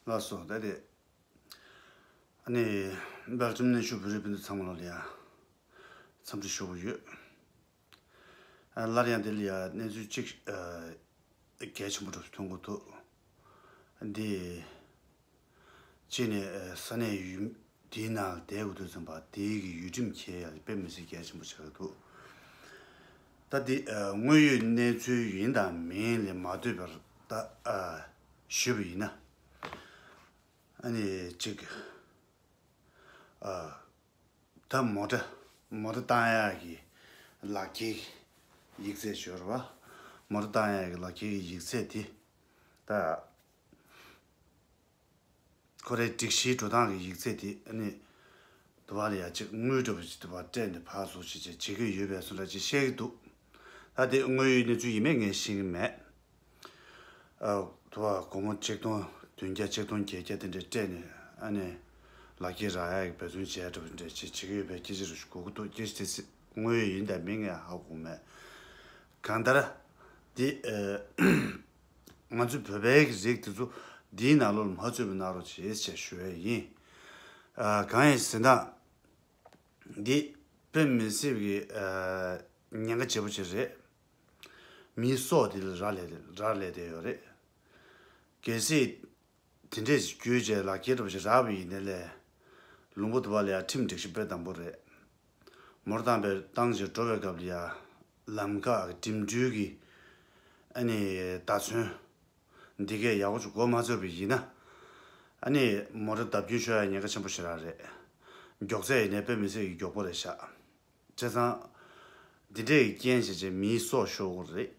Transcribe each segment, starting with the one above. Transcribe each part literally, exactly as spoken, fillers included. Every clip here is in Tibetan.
ལགས་སོ། ད་དེ་ཨ་ནི་སྦེལ་ཇམ་གནས་བཞུགས་བོད་རིགས་སྤུན་ཟླ་ཚང་མ་ལ་ཡ་འཚམས་འདྲི་ཞུ་གི་ཡོད། ཨ་སླར་ཡང་འདི་ལ་ཡ་གནས་ཚུལ་གཅིག་ཨ་གལ་ཆེན་པོ་འདྲ་ཐོན་གྱི་འདུག། འདི་གཅིག་ནས་ཨ་ས་གནས་ཡུལ་དེའི་ནང་ལ་བསྡད་དགོས་དུས་ཙམ་པ་དེའི་གི་ཡུལ་ཁྲིམས་འཁྱེར་ཡ་དཔེ་མི་སྲིད་གལ་ཆེན་པོ་ཆགས་ཀྱི་འདུག། ད་འདི་ཨ་དངོས་ཡོད་གནས་ཚུལ་ཡིན་དང་མིན་ལས་མ་ལྟོས་པར་ད་ཨ་ཞུས་པ་ཡིན་ན། ཨ་ནི་གཅིག་ཨ་ད་མོ་ཊ་མོ་ཊ་བཏང་ཡག་གི་ལག་ཁྱེར་ཡིག་ཚད་ཞོར་བ། མོ་ཊ་བཏང་ཡག་གི་ལག་ཁྱེར་གྱི་ཡིག་ཚད་དེ་ད་ཁོ་རའི་སྒྲིག་གཞིའི་འགྲོ་སྟངས་ཀྱི་ཡིག་ཚད་དེ་ཨ་ནི་དུ་བ་ལ་ཡ་གཅིག་དངུལ་འདྲ་པོ་ཅིག་དུ་བ་སྤྲད་ནས་ཕར་ཚུར་ཅིག་བྱེད་བྱེད་ཀྱི་ཡོད་པའི་བཟོ་འདྲ་ཅིག་བཤད་ཀྱི་འདུག། ད་དེ་དངོས་ཡོད་གནས་ཚུལ་ཡིན་མིན་ངས་ཤེས་ཀྱི་མེད། ཨ་དུ་བ་སྒོར་མོ་ཆིག་སྟོང་བདུན་བརྒྱ་ཆིག་སྟོང་བརྒྱད་བརྒྱ་དེ་འདྲ་སྤྲད་ནས་ཨ་ནི་ལག་ཁྱེར་རག་ཡག་གི་འབད་བརྩོན་བྱས་འདྲ་པོ་འདྲ་ཅིག་བྱེད་ཀྱི་ཡོད་པའི་སྐད་ཆ་རེ་ཞིག་གོ་གི་འདུག། སྐད་ཆ་དེ་དངོས་ཡོད་ཡིན་དང་མིན་ངས་ཧ་གོ་མེད། གང་ལྟར་འདི་ཨ་ང་ཚོའི་བོད་པའི་གི་རིགས་དེ་ཚོ་འདིའི་ནང་ལོགས་ལ་མ་ཚུད་པ་གནང་རོགས་བྱེད་ཅེས་ཞུ་ཡས་ཡིན། ཨ་གང་ཡིན་ཟེར་ན། འདི་དཔེ་མི་སྲིད་ཀྱི་ཨ་ཉེན་ཁ་ཆེ་པོ་ཅིག་རེད། མིའི་སྲོག་འདི་ལ་རག་ལས་རག་ལས་བསྡད་ཡོད་རེད། གལ་སྲིད་དེ་འདྲས་ཞིག་བརྒྱུད་བྱས་ལག་ཁྱེར་འདྲ་པོ་ཞིག་རག་པ་ཡིན་ནའི་ལས། ལུང་པ་དུ་བ་ལ་ཡ་ཁྲིམས་སྒྲིག་གཞི་དཔེ་དམ་པོ་རེད། མོ་ཊ་བཏང་བའི་བཏང་བྱས་འགྲོ་བའི་སྐབས་ལ་ཡ། ལམ་ཁ་གི་འགྲིམ་འགྲུལ་གྱི་ཨ་ནི་བརྡ་མཚོན་འདི་གས་ཡག་པོ་ཅིག་འགོ་མ་ཚུགས་པ་ཡིན་ན། ཨ་ནི་མོ་ཊ་བརྡབ་སྐྱོན་ཤོར་ཡ་ཉེན་ཁ་ཆེན་པོ་ཞེ་དྲག་རེད། མགྱོགས་ཚད་ཡིན་ནའི་དཔེ་མི་སྲིད་ཀྱི་མགྱོགས་པོ་རེད་ཤག། བྱས་ཙང་། འདི་འདྲས་ཀྱི་རྐྱེན་བྱས་བྱས་མིའི་སྲོག་ཤོར་གྱི་རེད།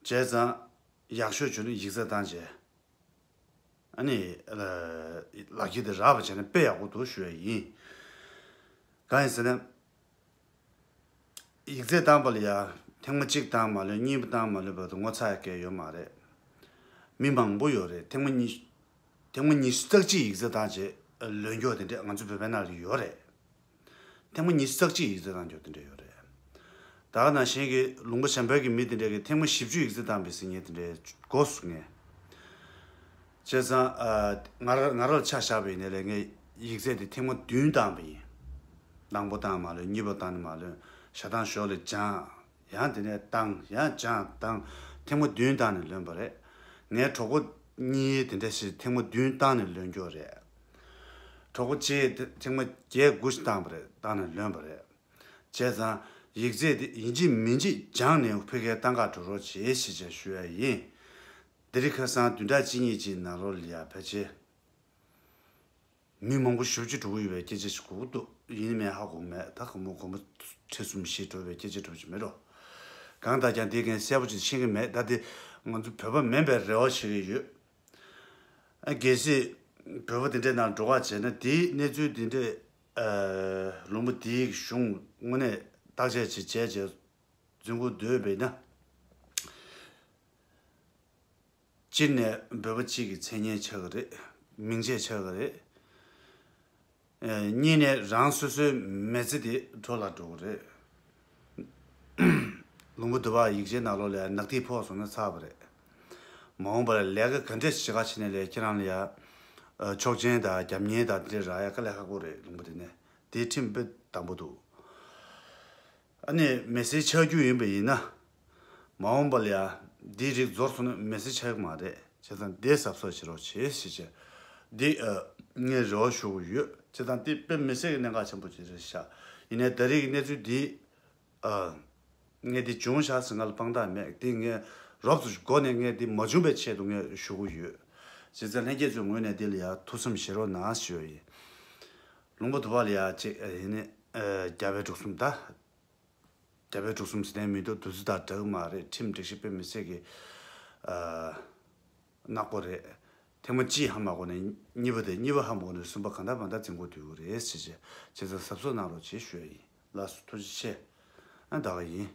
བྱས་ཙང་། ཡག་ཤོས་བྱུང་ན་ཡིག་ཚད་བཏང་བྱས། ཨ་ནི་ལག་ཁྱེར་དེ་རག་པ་བྱས་ན་དཔེ་ཡག་པོ་འདུག་ཞུ་ཡ་ཡིན། གང་ཡིན་ཟེར་ན། ཡིག་ཚད་བཏང་པ་ལ་ཡ་ཐེངས་མ་གཅིག་བཏང་མ་ལོན། གཉིས་པ་བཏང་མ་ལོན་བར་དུ་ངོ་ཚ་ཡ་གང་ཡོད་མ་རེད། མི་མང་པོ་ཡོད་རེད། ཐེངས་མ་གཉིས་ཐེངས་མ་ཉི་ཤུ་རྩ་གཅིག་ཡིག་ཚད་བཏང་རྗེས་ལོན་རྒྱུ་དེ་འདྲས་ང་ཚོ་བོད་པའི་ནང་ལ་ཡོད་རེད། ཐེངས་མ་ཉི་ཤུ་རྩ་གཅིག་ཡིག་ཚད་བཏང་རྒྱུ་དེ་འདྲས་ཡོད་རེད། ད་ག་ནང་བཞིན་གྱི་ལུང་པ་གཞན་པའི་གི་མི་དེ་འདྲས་ཀྱིས་ཐེངས་མ་བཞི་བཅུ་ཡིག་ཚད་བཏང་པའི་ཟེར་མཁན་དེ་འདྲས་གོ་སོང་ངས། བྱས་ཙང་ཨ་ང་ར་ང་ར་ལ་ཆ་བཞག་པ་ཡིན་ན་ལས་ངས་ཡིག་ཚད་དེ་ཐེངས་མ་བདུན་བཏང་པ་ཡིན། དང་པོ་བཏང་མ་ལོན། གཉིས་པ་བཏང་ནི་མ་ལོན། ཞག་དང་ཞོགས་ལ་སྦྱངས། ཡང་དེ་ནས་བཏང་། ཡང་སྦྱངས་བཏང་། ཐེངས་མ་བདུན་བཏང་ནས་ལོན་པ་རེད། ངའི་གྲོགས་པོ་གཉིས་དེ་འདྲ་ཞིག་ཐེངས་མ་བདུན་བཏང་ནས་ལོན་རྒྱུ་རེད། གྲོགས་པོ་གཅིག་དེ་ཐེངས་མ་བརྒྱད་དགུ་ཞིག་བཏང་པ་རེད། བཏང་ནས་ལོན་པ་རེད། བྱས་ཙང་ཡིག་ཚད་དེ་ཡིན་གཅིག་མིན་གཅིག་སྦྱངས་ནས་ཕ་གིར་གཏན་འཁེལ་འགྲོ་རོགས་བྱེད་ཞེས་བྱས་ཞུ་ཡ་ཡིན། འདི་རིང་ཁ་སང་བདུན་ཕྲག་གཅིག་གཉིས་ཀྱི་ནང་ལོགས་ལ་ཡ་ཕལ་ཆེར་མི་མང་པོ་ཞེ་པོ་ཅིག་འགྲོ་གི་ཡོད་པའི་སྐད་ཆ་ཞིག་གོ་གི་འདུག། ཡིན་མིན་ཧ་གོ་མེད། ད་ག་མོ་གོ་མོ་ཁྲི་གསུམ་བཞི་འགྲོ་བའི་སྐད་ཆ་འགྲོ་ཅིག་མེད་རོ། གང་ལྟར་ཀྱང་དེ་ངས་གསལ་པོ་ཅིག་ཤེས་ཀྱི་མེད། ད་དེ་ང་ཚོ་བོད་པ་མིན་པའི་རེ་བ་བྱེད་ཀྱི་ཡོད། ཨ་གལ་སྲིད་བོད་པ་དེ་འདྲའི་ནང་འགྲོ་ག་བྱས་ན། དེའི་གནས་ཚུལ་དེ་འདྲའི་ཨ་ལུང་པ་དེའི་གཞུང་དངོས་གནས་བརྟག་དཔྱད་ཅིག་བྱས་བྱས་འཛིན་དགོས་འདོད་པས་ན། སྤྱིར་ནས་བོད་པ་གཅིག་གི་མཚན་སྙན་ཆགས་ཀྱི་རེད། མིང་ཆད་ཆགས་ཀྱི་རེད། ཨ་གཉིས་ནས་རང་སོ་སོའི་མི་ཚེ་དེ་འཕྲོ་བརླག་འགྲོ་གི་རེད། ལུང་པ་དུ་བ་ཡིག་ཆའི་ནང་ལོགས་ལ་ནག་ཐིག་ཕོག་སོང་ན་ཚར་བ་རེད། མ་འོངས་པར་ལས་ཀ་ག་འདྲས་ཤིག་བྱེད་ག་ཕྱིན་ནས་ལས་ཁྱེད་རང་ལ་ཡ་ཨ་ཆོག་མཆན་དང་རྒྱབ་གཉེར་དང་དེ་འདྲས་རག་ཡ་དཀའ་ལས་ཁག་པོ་རེད། ལུང་པ་དེ་ནས་དེའི་ཁྲིམས་དཔེ་དམ་པོ་འདུག། ཨ་ནི་མི་སེར་ཆགས་རྒྱུ་ཡིན་པ་ཡིན་ན། མ་འོངས་པ་ལ་ཡ་འདིའི་རིགས་རྫོགས་སོང་ན་མི་སེར་ཆགས་ཀྱི་མ་རེད། བྱས་ཙང་དེ་གཟབ་གཟབ་བྱེད་རོགས་བྱེད་ཞེས་བྱས། འདི་ཨ་ངས་རེ་བ་ཞུ་གི་ཡོད། བྱས་ཙང་འདི་དཔེ་མི་སྲིད་ཀྱི་གནད་འགག་ཆེན་པོ་ཅིག་རེད་ཤག། ཡིན་ནའི་ད་རེས་ཀྱི་གནས་ཚུལ་འདི་ཨ་ངས་འདི་བྱུང་ཤག་ཟེར་ང་ལ་དཔང་རྟགས་མེད། འདི་ངས་རོབ་ཙམ་སྒོ་ནས་ངས་འདི་མ་བྱུང་བའི་ཆེད་དུ་ངས་ཞུ་གི་ཡོད། བྱས་ཙང་ལྷན་རྒྱས་ཚོའི་ངོས་ནས་འདི་ལ་ཡ་ཐུགས་བསམ་བཞེས་རོགས་གནང་ཞུ་ཡ་ཡིན། ལུང་པ་དུ་བ་ལ་ཡ་ཅིག་ཨ་ཡིན་ནི་ཨ་རྒྱ་བལ་འབྲུག་གསུམ་ད། རྒྱ་བལ་འབྲུག་གསུམ་ཟེར་ནས་མི་འདུག། དུས་ཚོད་དང་འདྲ་གི་མ་རེད། ཁྲིམས་སྒྲིག་གཞི་དཔེ་མི་སྲིད་ཀྱི་ཨ་ནག་པོ་རེད། ཐེངས་མ་གཅིག་ཧ་མ་གོ་ནས་གཉིས་པ་དེ། གཉིས་པ་ཧ་མ་གོ་ནས་གསུམ་པ་གང་ལྟར་མ་ལྟར་འཛིན་དགོས་དུས་རེད་ཟེར་བྱས། བྱས་ཙང་གཟབ་གཟབ་གནང་རོགས་བྱེད་ཞུ་ཡ་ཡིན། ལགས་སོ། ཐུགས་རྗེ་ཆེ། ཨ་ད་ག་ཡིན།